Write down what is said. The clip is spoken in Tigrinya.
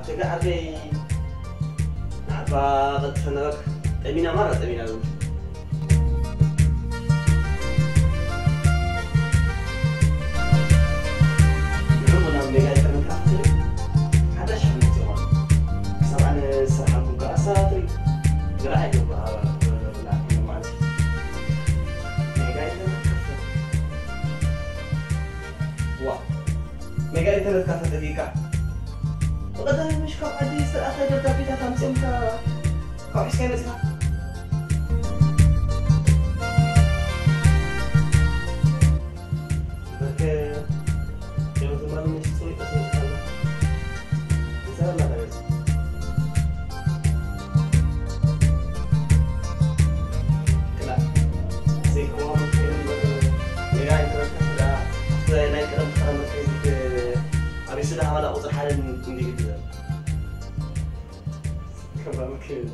ስጋ ዓርከይ፣ ንዓባ ቀልጥፈ ነበርካ። ጠሚና ማራ ጠሚና ሎሚ። ንዑ ናብ ሜጋ ኢንተርነት ካፌ ሓደ ሽሕ ምጽዋ። ክሳብ ኣነ ዝሰርሓልኩም ከኣ ኣሰራትሪ። ዝረኣይ ዶ ብሃባ ብላ ማለት እዩ። ሜጋ ኢንተርነት ካፌ። ዋ፣ ሜጋ ኢንተርነት ካፈ ጠፊእካ። ብቐደም ምሽ ካብ ዓዲ ዝተልኣኸ ደብዳቤታት ኣምጺኦምካ ካብ ሒዝካዮ መጺኻ? በርከ ጀመቱ ማሉ ምሽ ጽሩይ ተሰምዕካ ኣሎ። ንሰላም ናታ ገጽ። ክላ ዘይከማኑ ከይኑ ሜጋ ኢንተርነት ካፈ ደኣ ኣብቲ ናይ ቀደም ተኸረመት ከይዝት ኣብ ዩስዳ ሃባላ ቁጽሪ ሓደ እንዲግድ ዘር። ከማኑ ከይኑ